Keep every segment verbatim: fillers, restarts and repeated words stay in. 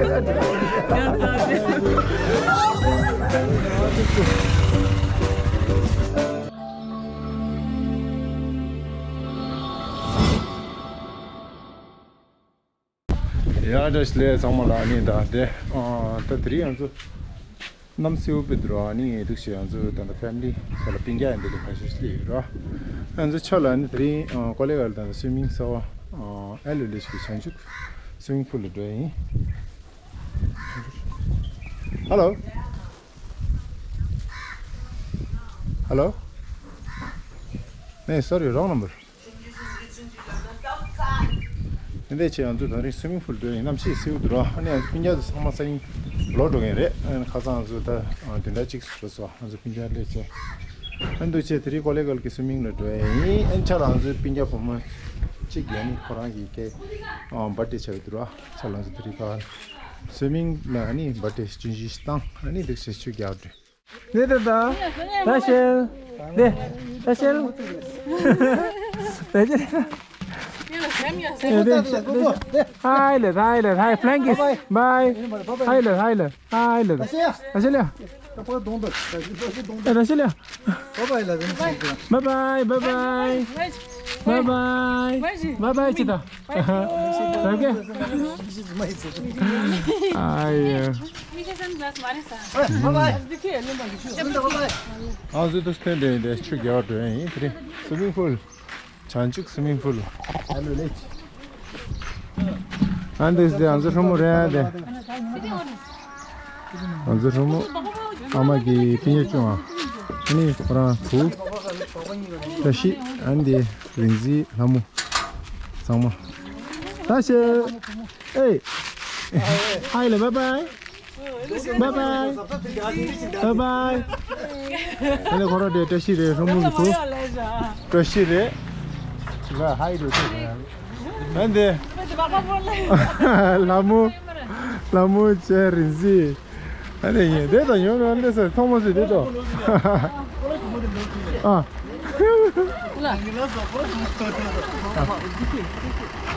ཡ་བཀྲ་ཤིས་བདེ་ལེགས་ཚང་མ་ལ། ཨ་ནི་ད་དེ་ཨ་ད་དེ་རིང་ང་ཚོ་གནམ་སེའུ་དཔེ་འདུག་ཨ་ནི་འདུག་བྱས་ང་ཚོ་ད་ལྟ་ཕེ་མི་ལི་ས་ལ་སྤུན་ཀྱག་ཡིན་འདི་ལ་ཁ་ཤས་ཤིག་ཡོད་ར། ང་ཚོ་ཆ་ལ་ཨ་ནི་དེ་རིང་ཨ་ཀོ་ལེ་གྷལ་དང་སུའི་མིང་གསར་བ་ཨ་ཨེ་ལོ་ལེ་ཞིག་གི་བྱང་ཆུབ་སུའི་མིང་ཕུལ་ལ་འགྲོ་ཡ་ཡིན། Hello. Hello. No, sorry, wrong number. འདི་འདྲ་བྱས་ང་ཚོ་དེ་རིང་སུའི་མིང་ཕུལ་འགྲོ་ཡིན། གནམ་གཤིས་སེའུ་འདུག་ར། ཨ་ནི་ང་ཚོ་སྤུན་ཀྱག་ཚོ་ཚང་མ་སང་ཉིན་ལོག་འགྲོ་མཁན་རེད། ཨ་ནི་ཁ་སང་ང་ཚོ་ད་བདུན་ཕྲག་གཅིག་འགྲོ་སོང་། ང་ཚོ་སྤུན་ཀྱག་སླེབས་བྱས། ཨ་འདུག་བྱས་དེ་རིང་ཀོ་ལེ་གྷལ་གྱི་སུའི་མིང་ལ་འགྲོ་ཡ་ཡིན། ཨ་ནི་ཆ་ལ་ང་ཚོའི་སྤུན་ཀྱག་བུ་མོ་གཅིག་ཡ་ནི་ཁོ་རང་གི་སྐད་ཨ་བར་ཐི་ཌེ་བྱས་པ་འདུག་ར། ཆ་ལ་ང་ཚོ་དེ་རིང་ཕར་སུའི་མིང་ལ་ཨ་ནི་བར་ཐི་ཌེ་སྤྱོད་རྒྱུ་ཞིག་བཏང་། ཨ་ནི་འདུག་བྱས་ཆུ་རྒྱག་འགྲོ། ནེ་ད་ད། ད་ཤེལ། ནེ། ད་ཤེལ། ད་ཤེལ། ཧའི་ལེ། ཧའི་ལེ། ཧའི། ཕ་རན་ཀིས། བའི། ཧའི་ལེ། ཧའི་ལེ། ཧའི་ལེ། ད་ཤེལ་ཡ། ད་ཤེལ་ཡ། ད་ཤེལ་ཡ། བའི་བའི། བའི་བའི། བའི་བའི། བའི་བའི། ཅི་ད། ད་གེ། ཨ་ཡེ། ང་ཚོ་དུས་སྟོན་དེ་འདྲའི་ཆུ་རྒྱག་འགྲོ་ཡ་ཡིན། དེ་རིང་སུའི་མིང་ཕུལ། བྱང་ཆུབ་སུའི་མིང་ཕུལ། ཨ་འདི་ཟེར་ང་ཚོ་ཧྲུལ་མོ་རེད་དེ། ང་ཚོ་ཧྲུལ་མོ་ཨ་མ་གི་སྤུན་ཀྱག་ཆུང་ཨ་ནི་ཁོ་རང་བུ་བཀྲ་ཤིས། ཨ་འདི་རིག་འཛིན། ལྷ་མོ། ཚང་མ། ད་ཤེ། ཨེ། ཧའི་ལེ། བའི་བའི། བའི་བའི། བའི་བའི། ཨ་ནི་ཁོ་རང་དེ་བཀྲ་ཤིས་རེད། ཧྲུལ་མོ་གི་བུ། བཀྲ་ཤིས་རེད། ལ་ཧའི་རེད། ཨ་འདི། ལྷ་མོ། ལྷ་མོ་བྱས་རིག་འཛིན། ཨ་ནི་ཡིན་དེ་དང་ཡོང་རོགས་འདི་ཟེར་ཐོག་མ་ཟེར་དེ་དང་། ཨ།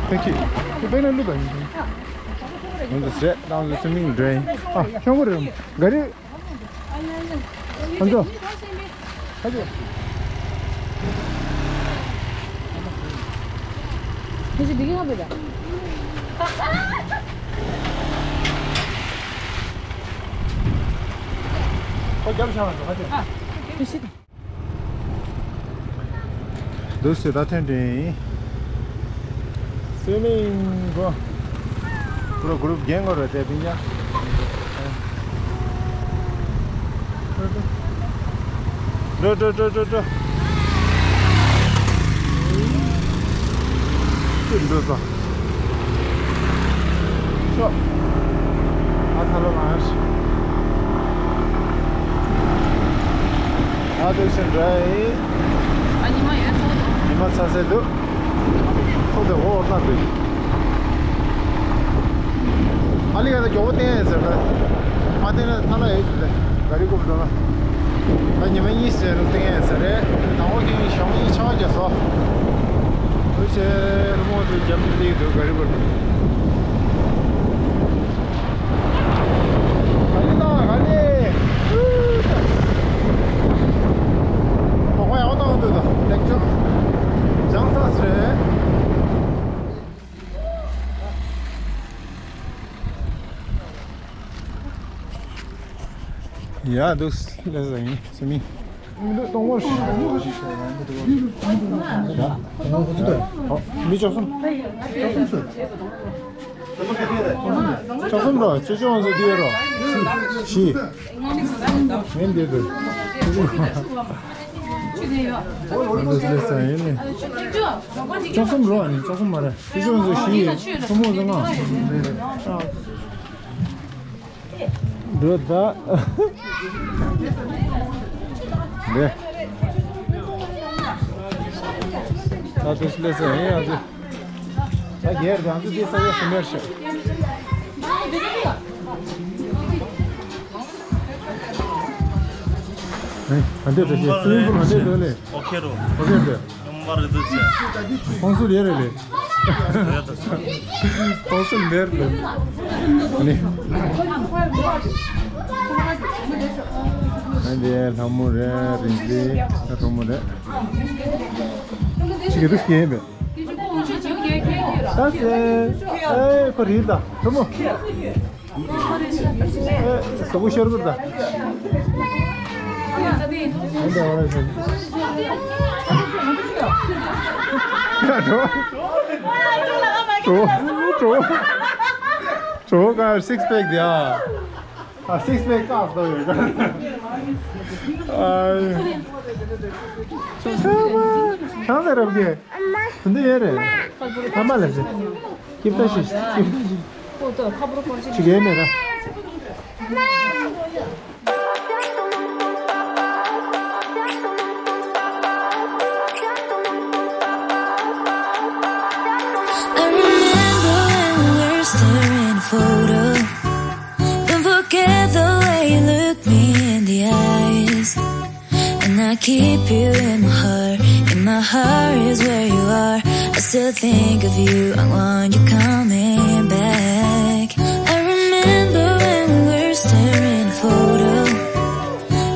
Thank you. དེ་པེ་ན་ལུ་དང་ཡིན། ང་ཚོ་ཟས་བཏང་ཚོ་སུའི་མིང་འགྲོ་ཡིན། ཨ་ཤོང་གི་རེད། ག་རེ། ཨ་ཚོ། ཨ་ཚོ། ཁྱེད་ཚོ་འདི་ག་བས་ད། ཁོ་རྒྱབ་ཤ་བ་ཚོ་ཁ་ཚོ། ཨ། ཁྱེད་ཚོ། འདུག་སེ་ད་ཐོན་དྲན་ཡིན། སུའི་མིང་གོ། ཀུ་རུ་ཀུ་རུ་རྒན་གོ་ར་དེ་པིན་ཡ། འགྲོ་འགྲོ་འགྲོ་འགྲོ་འགྲོ། ཅིག་འགྲོ་ས། ཤོག་ཨ་ཐ་ལོ་ལངས། ཨ་དེ་ཕྱིན་འདྲ་ཡིན། ཨ་ཉི་མ་ཡོད་ཚོད་འདུག་ཉི་མ་ཚ་ཚ་འདུག་ཐོག་དེ་འོ་འོར་ན་འདུག་ཨ་ལི་ག་ད་མགྱོགས་པོ་བསྟན་ཡས་ཟེར་ད། མ་བསྟན་ན་ཐ་ན་ཡོད་ཟེར་ད། ག་རི་བསྐུམ་འགྲོ་ན། ད་ཉི་མ་གཉིས་ཟེར་རུ་བསྟན་ཡས་ཟེར་རེད། དང་པོ་ཁྱེད་ཞོགས་གཉིས་ཆ་བ་རྒྱག་སོ། འུ་ཆེ་རི་མོ་ཚོ་རྒྱབ་ནས་བསྡད་འདུག་ག་རི་བར། ག་ནི་ན་ག་ནི། གོ་བ་ཡག་པོ་བཏང་འདུག་ད་ལེགས་ཆོག་བྱང་ས་ཟེར། ཡ་འདུག་ལེ་ཟ་ཡིན་སུ་མིང་། མི་འདུག་གཏོང་བར། མི་བཅུ་གསུམ། བཅུ་གསུམ་ཚོད། བཅུ་གསུམ་རོ། བཅུ་བཅུ་ང་ཚོ་འདི་རོ། བཞི། མིན་འདི་འདུག་འདུག་ལེ་ཟ་ཡིན་ནི། བཅུ་གསུམ་རོ་ནི་བཅུ་གསུམ་མ་རེད། བཅུ་བཅུ་ང་ཚོ་བཞི། ཁྲོ་མོ་ཚོ་ལྔ། འགྲོ་ད། འདི། ད་དུ་སླེབས་སོང་ཡིན་ཡང་ཚེ། ད་རྒྱལ་རང་ཚོ་དེ་ས་ཡ་སུ་མེར་ཤག་ཨ་འདྲེ་འདྲ་ཞིག་སུ་ཡིན་པོ་ཨ་འདྲེ་འདྲ་ལེ། ཨོ་ཁེ་རོ། ཨོ་ཁེ་འདྲ། ཡོང་བར་རེ་འདུག་ཅེས། ཁོང་ཚོ་ལས་རེ་ལེ། ཁོང་ཚོ་མེར་ལ། ཨ་ནི། ཨ་འདི་ལྷ་མོ་རེད། རིག་འཛིན་ལྷ་མོ་རེད། ཅི་གི་རུ་སྐྱེས་མེད། ད་སེ། ཨེ་ཁོ་རིག་ད་ལྷ་མོ། ཨེ་སོ་པོ་ཤར་བུར་ད། གྲོ་གྲོ་གྲོ་ག་སིགས་པེག་དེ་ཨ། ཨ་སིགས་པེག་ཀ་སོ་ཡོད་ཀ། ཨ་ཡ། ཆང་ས་རབ་གི། འདི་ཡོད་རེད། ཨ་མ་ལ་ཟེར། སྐྱིབས་ད་ཤིས། སྐྱིབས་ད་ཤིས། ཁོ་ཚོ་ཁ་བོར་ཁོར་ཅིག་ཅིག་ཡོད་མེད་ར། I remember when we were staring at a photo. Don't forget the way you look me in the eyes. And I keep you in my heart. In my heart is where you are. I still think of you. I want you coming back. I remember when we were staring at a photo.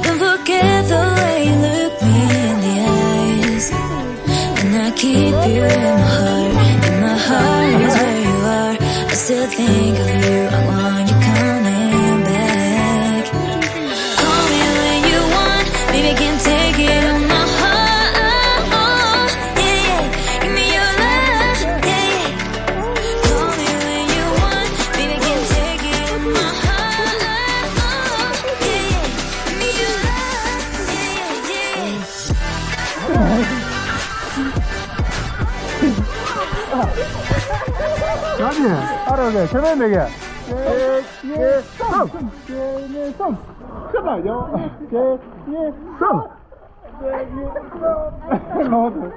Don't forget the way you look me in the eyes. And I keep you in my heart. In my heart is where you are. I still think of you. I want you coming back. Call me when you want, baby, can take it on my heart. Yeah, yeah. Give me your love, yeah, yeah. Call me when you want, baby, can take it on my heart. Yeah, yeah. Give me your love, yeah, yeah, yeah. ཡ་ནི་ཨ་རོ་གེ་ཆེ་མེད་མེད་གེ། གཅིག་གཉིས་གསུམ། གཅིག་གཉིས་གསུམ། ཁྱོད་ལ་ཡོང་། གཅིག་གཉིས་གསུམ། གཅིག་གཉིས་གསུམ། གཅིག་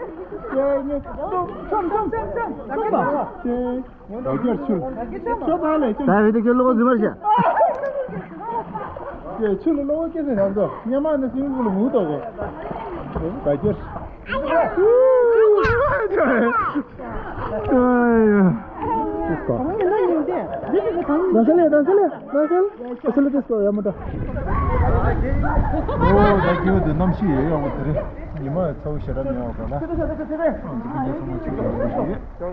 གཉིས་གསུམ། གསུམ་གསུམ་གསུམ། གཅིག་ལོ་རྒྱུར་ཆུ། ཁྱོད་ད་ལས་ཆུ། ད་བི་དེ་ཁྱོད་ལོ་ག་ཟིན་མར་བྱ། ཀྱེ་ཆུ་ལ་ལོ་ག་སྐྱེ་ཟིན་རང་ཚོ་སྙེ་མ་ནི་སིམ་པུལ་ལ་མུ་ཏོ་གོ། ད་ཁྱོད། ད་སེ་ལེ་ད་སེ་ལེ་ད་སེ་ལེ་ད་སེ་ལེ་ད་སེ་ལེ་ད་སེ་ལེ་ད་སེ་ལེ། ཨོ་ད་ཁྱོད་དུ་གནམ་གཤིས་ཡོད་ཡོད་པ་དེ་རེད། ཉི་མ་ཚ་བོ་ཞེ་དྲག་མེད་པ་ག་ལ། ང་ཚོ་སྤུན་ཀྱག་ཚང་མ་ཅིག་ཡོད་རེད་ཞེས། ང་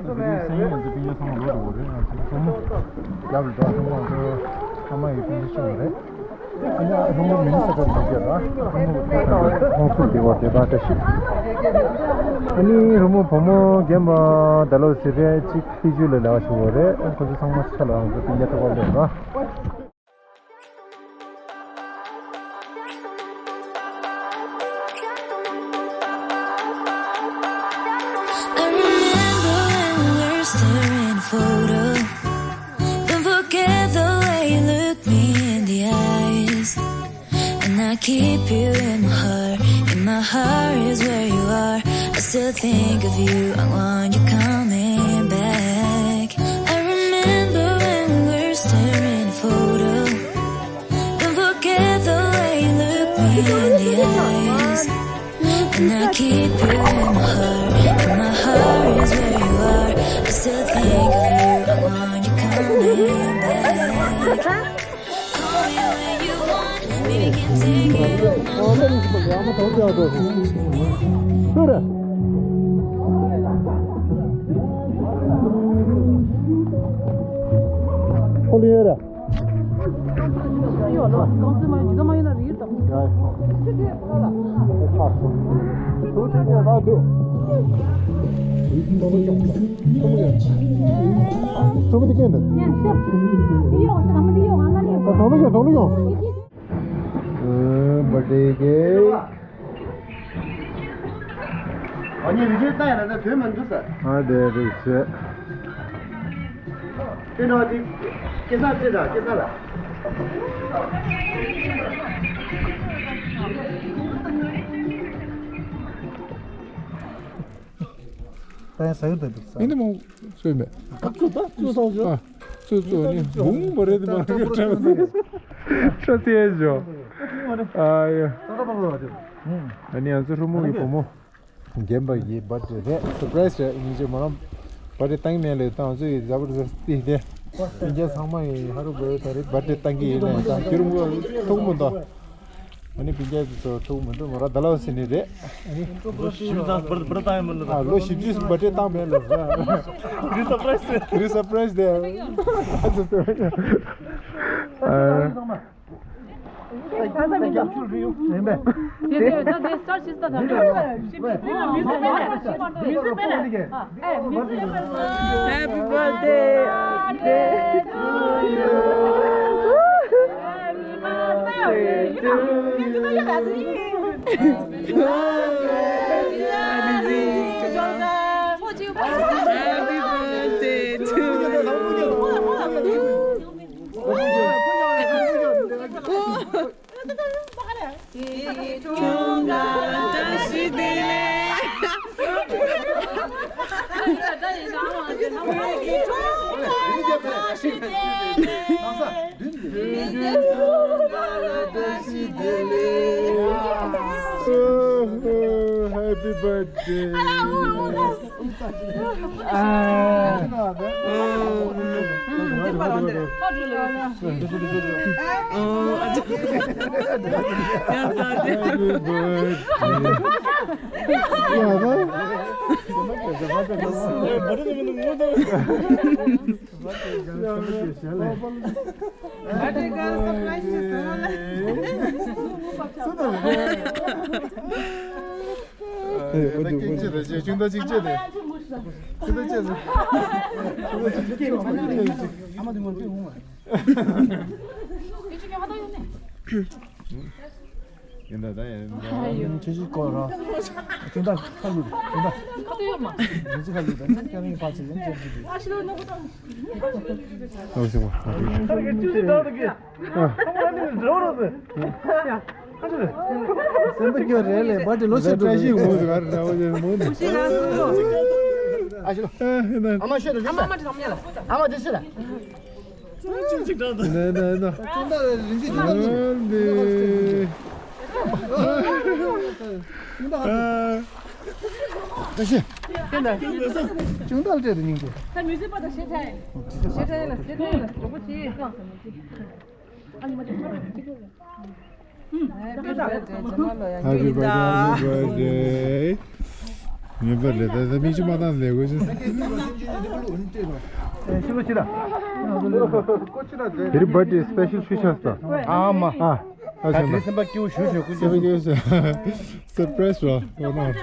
ཚོ་དེ་རིང་སང་ཉིན་ང་ཚོ་སྤུན་ཀྱག་ཚང་མ་ལོག་འགྲོ་བ་རེད། ང་ཚོ་ཚང་མ་རྒྱབ་ལ་འགྲོ། ཚང་མ་ང་ཚོ་ཨ་མ་ཡི་སྤུན་ཀྱག་ཤོག་རེད། ཨ་ནི་ཨ་ལྷོ་མོ་མི་ནི་སོ་ཊ་ལ་འགྲོ་རྒྱུ་ར། ལྷོ་མོ་གི་ཁོང་ཚོ་འདི་བར་དེ་དག་བཀྲ་ཤིས། ཨ་ནི་ལྷོ་མོ་བུ་མོ་རྒན་པ་ད་ལོ་ཟི་ཕེ་གཅིག་ཕི་ཇུ་ལ་ལས་ཀ་བྱེད་པ་རེད། ཁོང་ཚོ་ཚང་མ་ཆ་ལ་ང་ཚོ་སྤུན་ཀྱག་ཐོག་ཁར་སླེབས་ར། I remember when we were staring at a photo. Don't forget the way you look me in the eyes. And I keep you in my heart. In my heart is where you are. I still think of you. I want you coming back. I remember when we were staring at a photo. Don't forget the way you look me in the eyes. And I keep you in my heart. In my heart is where you are. I still think of you. I want you coming back. Call me when you want. Baby, can take it on my heart. ཡོད་ལ། རྐང་རྩེད་མ་ཡོད་ཇི་ལྟ་མ་ཡོད་ན་རིལ་དང་། ཡ། ཅི་དེ་ཕ་ལ། ཐག་སོང་། ཐུག་ཅེས་ཀྱང་ལ་འདུག་ཐུག་མི་ཀྱང་། ཐུག་མི་དེ་ཀྱང་འདུག་ཡ་ཤོག་དེ་ཡོང་ཤོག་ཨ་མ་དེ་ཡོང་ཨ་མ་དེ་ཡོང་། ཐུག་ལ་ཡོང་། ཐུག་ལ་ཡོང་། ཨ་ནི་རི་ཁྱེར་ལྟ་ཡ་ན་ད་དོན་མ་འདུག་ས། ཨ་དེ་རིག་བྱེད། དེ་ནང་དེ་སྐྱེ་ས་ཅི་དང་སྐྱེ་ས་ལ། ད་ཡང་ཟ་ཡུལ་དུ་འདུག་ས། ཨེ་འདི་མོ་ཚོས་མེད། ཚོས་ད་ཚོས་ཐོག་ཆོ། ཨ། ཚོས་ཚོས་ནི་བུང་བ་རེད་དེ་མ་རེད་ཀྱི་དྲན་པ་ས་ཚེ་ཞོ། ཨ་ཡ། ཨ་ནི་ང་ཚོ་ཧྲུ་མོ་གི་བུ་མོ། རྒན་པ་ཡི་བར་ཐི་ཌེ་རེད། སར་པ་རའི་སི་རེད། ཉིན་གཅིག་མོ་རང་ བར་ཐི་བཏང་མེད་ལས་དང་ཚོ་ཡི་ཛ་བར་དསྟི་དེ། སྤུན་ཀྱག་ཚང་མ་ཡི་ཧ་རུ་བོ་ད་རེད་བར་ཐི་བཏང་གི་ཡིན་ལས་དང་ཁྱེད་རང་ཐུག་མི་འདུག་ཨ་ནི་སྤུན་ཀྱག་ཚོ་ཐུག་མི་འདུག་མོ་ར་ད་ལའོ་སི་ནི་རེད། ཨ་ནི་ལོ་བཞི་བཅུ་ཙམ་བར་བར་བཏང་ཡོད་མི་འདུག་ཨ་ལོ་བཞི་བཅུ་བར་ཐི་བཏང་མེད་ལས་ཟ། དེ་རིང་སར་པ་རའི་སི་དེ། དེ་རིང་སར་པ་རའི་སི་དེ། ཨ། Happy birthday to you. Happy birthday to you. Happy birthday to you. Happy birthday. ཡིན་ད་ད་ཡིན་ད། ཁྱེད་ཀྱིས་སྐོར་ར། ཁྱེད་ད་ཁ་ལུད་ཁྱེད་ད། ཁ་ཏོ་ཡོད་མ། རིན་ཆེན་ཁ་ལུད་ད་ནི་སྐྱ་རེངས་ཕར་ཚེ་ཡིན་ཁྱེད་ཀྱིས། ཨ་ཞི་ལོ་ནོ་གོ་ཏང་། ཨ་ཞི་ལོ་ནོ་གོ་ཏང་། ཨ་ཞི་ལོ་ནོ་གོ་ཏང་། སེམས་པ་སྐྱོ་རེད་ལས་བ་དེ་ལོ་ཆེ་འགྲོ་གི། ཨ་ཞི་ལོ། ཨ་མ་ཤོད་རེད། ཨ་མ་མ་དྲང་མ་ལ། ཨ་མ་དེ་ཤི་ར། ཅུང་ཅིག་འདྲ་འདུག་ནས་ནས་ནས། ཅུང་ཟད་རིན་ཆེན་ཅུང་ཟད་ནས། ཅུང་ཟད་ཨ་ཤི། ཅུང་ཟད་སྤྲད་དུ་སྙིང་རྗེ། ད་མི་ཚེ་པ་དང་ཞེ་ཁྲ་ཡིན། ཞེ་ཁྲ་ཡིན་ལ་ཞེ་ཁྲ་ཡིན་ལ་གྲོགས་པོ་བྱེད། Happy birthday, happy birthday. ངེས་པར་ལས་ད་ད་མིག་ཆུ་མ་བཏང་ལས་དགོས་ཤིང་། ཤི་བ་ཤི་ད། དེ་རིང་བར་ཐི་སི་པེ་ཤལ་ཞུ་ཤག་ད། ཨ་མ། ཨ། ད་དེ་རིང་སེམས་པ་སྐྱིད་པོ་ཞུ་ཞུ་ཀུན་སེམས་པ་སྐྱིད་པོ་ཞུ། སར་པ་རའི་སི་རོ། ཨོ་ནོ། ཡ།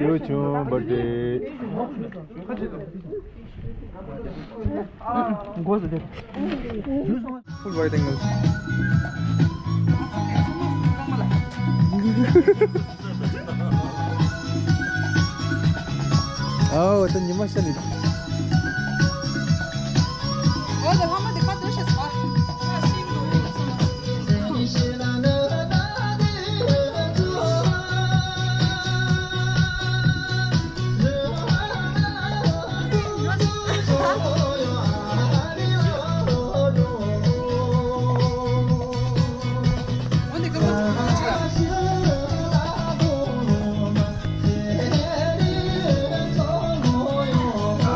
ཡོ་ཆུང་བར་ཐི་ཌེ། འགོ་ཟེར་ཏེ། ཕུལ་བར་ཏེ་ངོ་། ཨའོ་ད་ཉི་མ་ཤར་ནི། འོ་ད་ལྷ་མོ་དེ་ཁ་སྟོན་ཤེས་སོང་།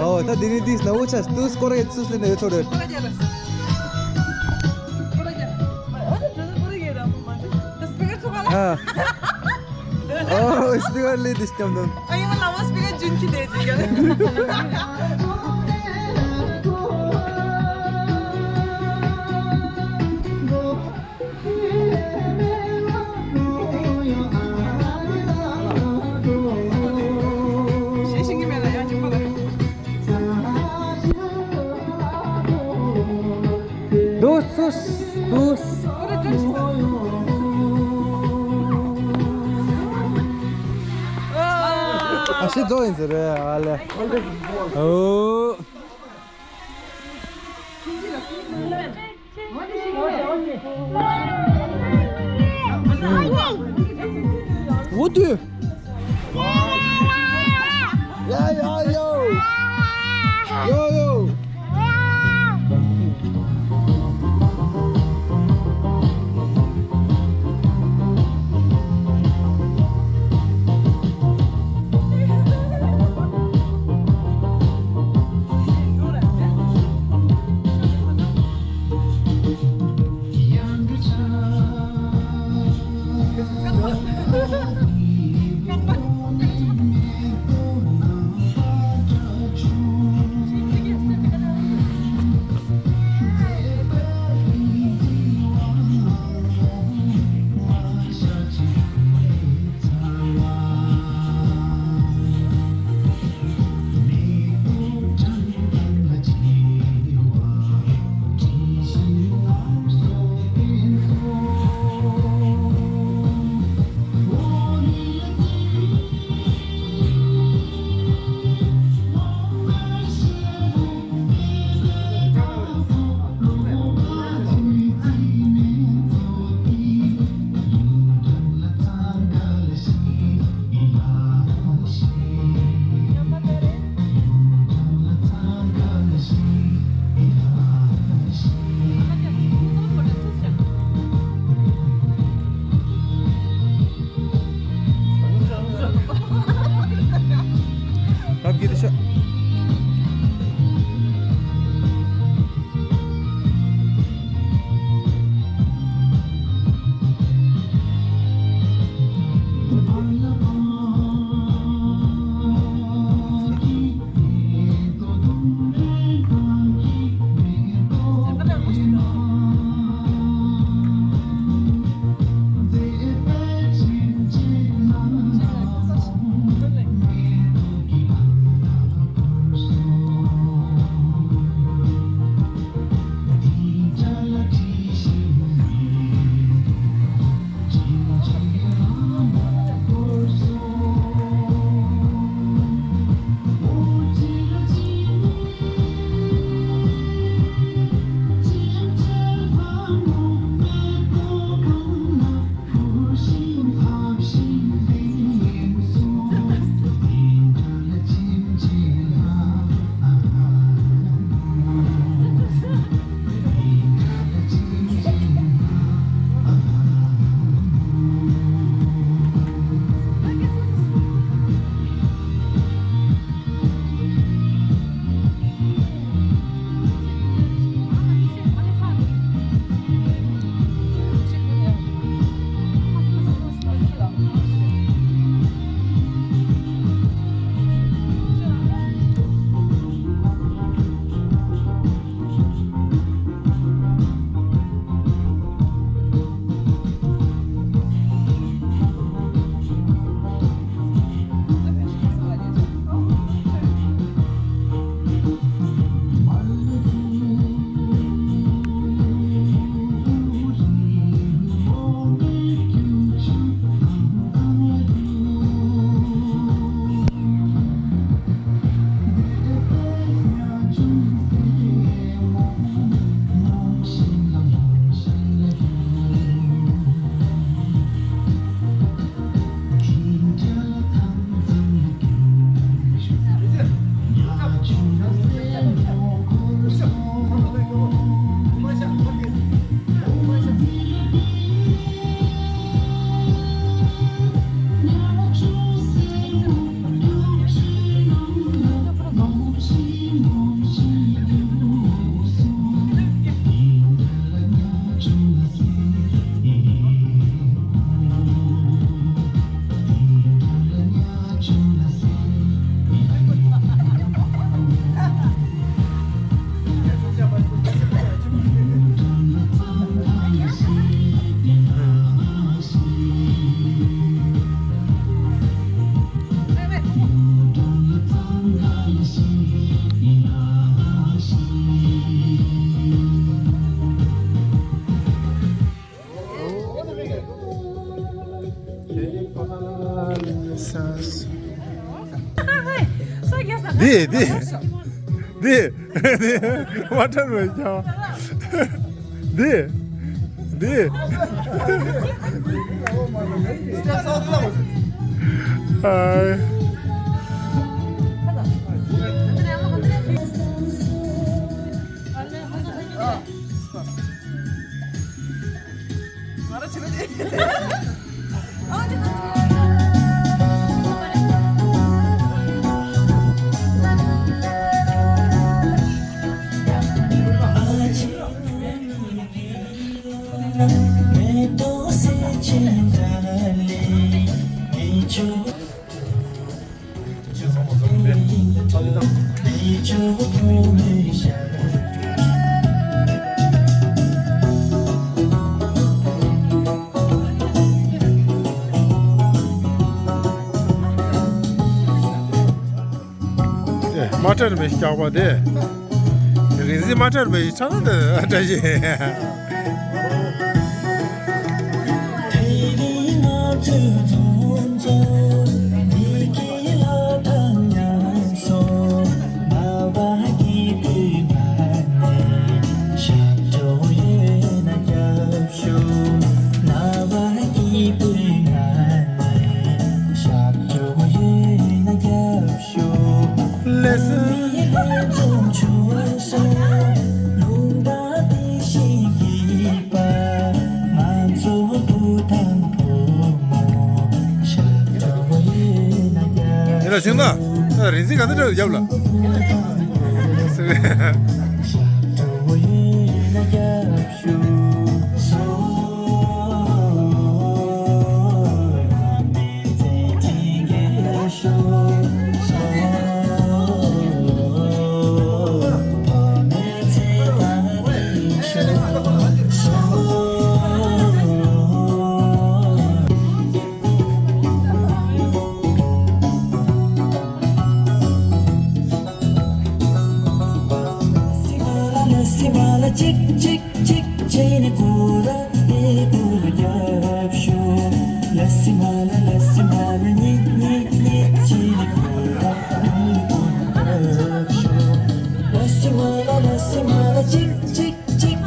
ཨོ་ད་འདི་ནི་འདི་སྣ་བོ་ཆ་སྟུ་སྐོར་གྱི་ཚུལ་ཟིན་ནས་ཡོད་ཚོད་རེད། ཨ། ཨོ་སྤི་ཀར་ལས་འདི་སྐྱམ་དང་། ཨ་ཡིན་ལ་མ་སྤི་ཀར་ཇུན་ཁི་དེ་ཅིག་ཡ། དུས་སུ་དུས། ཨ་ཤི་རྫོགས་ཡིན་ཟེར་རེད་ཨ་ལེ། ཨོ། འོ་དུས། ཡ་ཡ་ཡོ། ཡོ་ཡོ། འདི་འདི་འདི་མ་ཁྲར་བའི་ཀྱང་འདི་འདི། ཨ། མ་ཁྲར་བའི་སྐྱག་པ་དེ། རིག་འཛིན་མ་ཁྲར་བའི་ཁྲ་ན་དེ་བཀྲ་ཤིས། ཡིན་ལ་བྱུང་ན། རིག་འཛིན་ག་ཚོད་འདྲ་བརྒྱབ་ལ།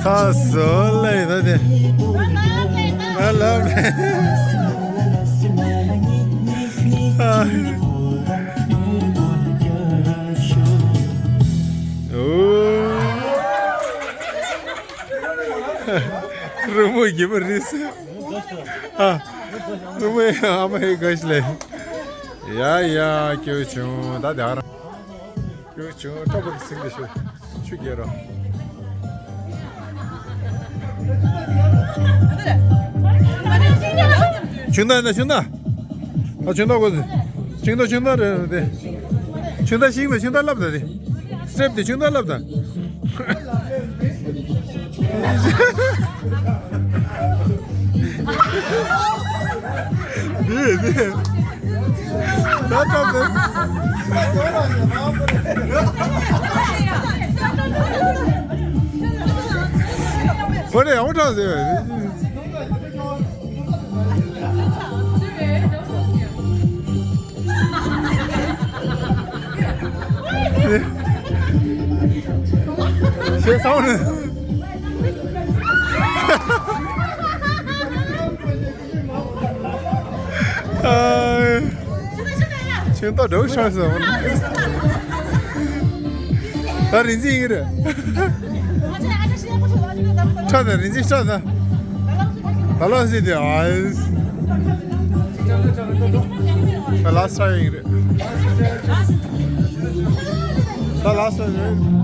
ཚ་ཟོ་ལེ་ད་དེ། ང་ལབ་ནས། རི་མོ་རྒྱུ་མ་རེད་ཟེར། ཨ། རི་མོའི་ཨ་མ་ཧེ་ག་ཤི་ལེ། ཡ་ཡ་སྐྱོ་བྱུང་ད་དེ་ཨ་རང་། ཡོ་བྱུང་ཁྲ་བོ་ཟིང་གི་ཤོད། ཆུ་རྒྱལ་ར། ཆུང་མདའ་ན་ཆུང་མདའ། ཨ་ཆུང་མདའ་གོ་ཟི། ཆུང་མདའ་ཆུང་མདའ་རེད་དེ། ཆུང་མདའ་ཤིག་མེད་ཆུང་མདའ་ལབ་ད་དེ། སྲེབ་དེ་ཆུང་མདའ་ལབ་ད། འདི་འདི། ད་ད་ད། ཁོ་རེ་ཡང་དྲག་ཟེར་བས། ཞེས་སོང་ནས། ཁྱེད་ད་འགྲོ་ཤག་སོང་། ད་རིན་ཆེན་ཡིན་རེད། ཁྲ་ད་རིན་ཆེན་ཁྲ་ད། ད་ལ་སི་དེ་ཨ། ད་ལ་སི་ཡིན་རེད། ད་ལ་སི་རེད།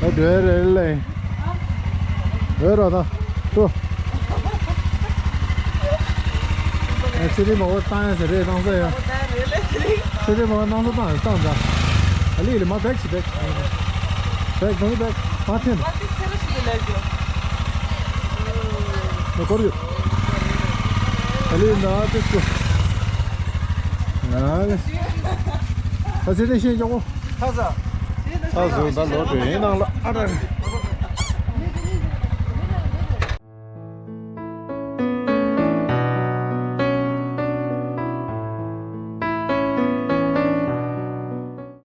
ཨ་འདྲ་རེད་ལེ། འོས་རོགས་དང་། ཏུ། ཨ་ཚེ་རིང་མ་བོ་བཏང་ཡ་ཟེར་རེད་བཏང་ས་ཡ། ཚེ་རིང་མ་བོ་བཏང་ས་བཏང་བཏང་ད། ཨ་ལི་ལི་མ་བེག་ཞིག་བེག་བེག་དང་བེག་མ་འཐེན། ཨ་སྐོར་ཡོད། ཨ་ལི་ན་ཏེ་སྐོར། ཨ་ལི། ཨ་ཚེ་རིང་ཤེས་ཀྱང་གོ། ཚ་ས། ཚ་ཟུག་ད་ལོ་དྲུག་ཡིན་ནང་ལ་ཨ་ར།